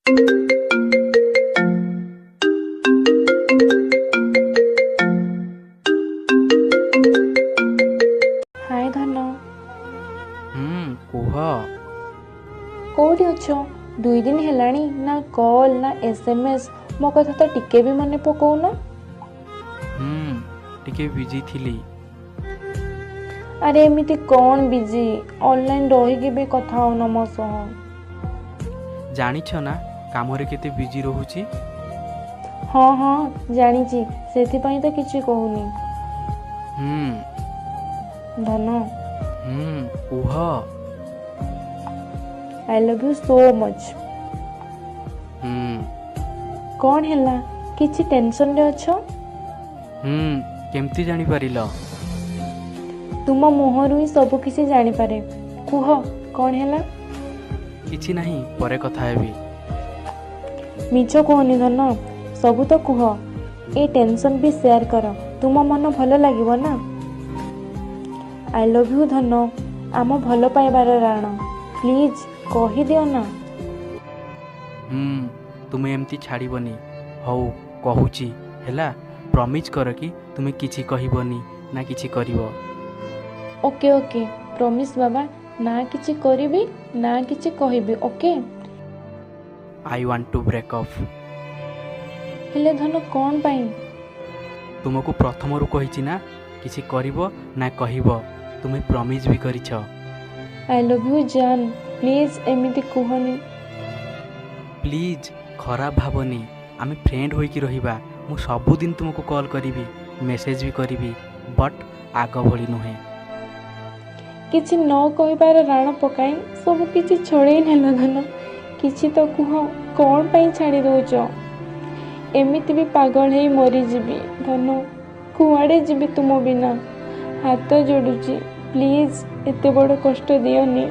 ହାଏ ଧନ। ହୁଁ, କୁହ। କୋଉଠି ଅଛ? 2 ଦିନ ହେଲାଣି, ନା କଲ୍ ନା SMS। ମୋ କଥା ତ ଟିକେ ବି ମନେ ପକଉନ। ହୁଁ, ଟିକେ ବିଜି ଥିଲି। ଆରେ, ଏମିତି କ'ଣ ବିଜି? ଅନଲାଇନ୍ ରହିକି ବି କଥା ହଉନ ମୋ ସହ। ଜାଣିଛ ନା, କାମରେ କେତେ ବିଜି ରହୁଛି। ହଁ, ଜାଣିଛି, ସେଥିପାଇଁ ତ କିଛି କହୁନି। ଧନ। ହୁଁ, କୁହ। I love you so much. କ'ଣ ହେଲା? କିଛି ଟେନସନରେ ଅଛ? ହୁଁ, କେମିତି ଜାଣିପାରିଲ? ତୁମ ମୁହଁରୁ ହିଁ ସବୁ କିଛି ଜାଣିପାରେ। କୁହ, କ'ଣ ହେଲା? କିଛି ନାହିଁ, ପରେ କଥା ହେବି। ମିଛ କୁହନି ଧନ, ସବୁ ତ କୁହ। ଏ ଟେନସନ୍ ବି ସେୟାର କର, ତୁମ ମନ ଭଲ ଲାଗିବ ନା। I love you ଧନ, ଆମ ଭଲ ପାଇବାର ରାଣ। ପ୍ଲିଜ୍ କହିଦିଅ ନା। ହୁଁ, ତୁମେ ଏମିତି ଛାଡ଼ିବନି। ହଉ, କହୁଛି ହେଲା। ପ୍ରମିଜ୍ କର କି ତୁମେ କିଛି କହିବନି ନା କିଛି କରିବ। ଓକେ ଓକେ, ପ୍ରମିସ୍ ବାବା। ନା କିଛି କରିବି ନା କିଛି କହିବି, okay. I want to break up. ହେଲେ ଧନ, କ'ଣ ପାଇଁ? ତୁମକୁ ପ୍ରଥମରୁ କହିଛି ନା, କିଛି କରିବ ନା କହିବ। ତୁମେ ପ୍ରମିଜ୍ ବି କରିଛ। I love you Jan, please ଏମିତି କୁହନି। ପ୍ଲିଜ୍ ଖରାପ ଭାବନି। ଆମେ ଫ୍ରେଣ୍ଡ ହୋଇକି ରହିବା। ମୁଁ ସବୁଦିନ ତୁମକୁ କଲ୍ କରିବି, ମେସେଜ୍ ବି କରିବି, ବଟ୍ ଆଗ ଭଳି ନୁହେଁ। କିଛି ନ କହିବାର ରାଣ ପକାଇ ସବୁ କିଛି ଛଡ଼େଇ ନେଲ ଧନ। କିଛି ତ କୁହ, କ'ଣ ପାଇଁ ଛାଡ଼ି ଦେଉଛ? ଏମିତି ବି ପାଗଳ ହେଇ ମରିଯିବି ଧନ। କୁଆଡ଼େ ଯିବି ତୁମ ବିନା? ହାତ ଯୋଡ଼ୁଛି, ପ୍ଲିଜ୍ ଏତେ ବଡ଼ କଷ୍ଟ ଦିଅନି।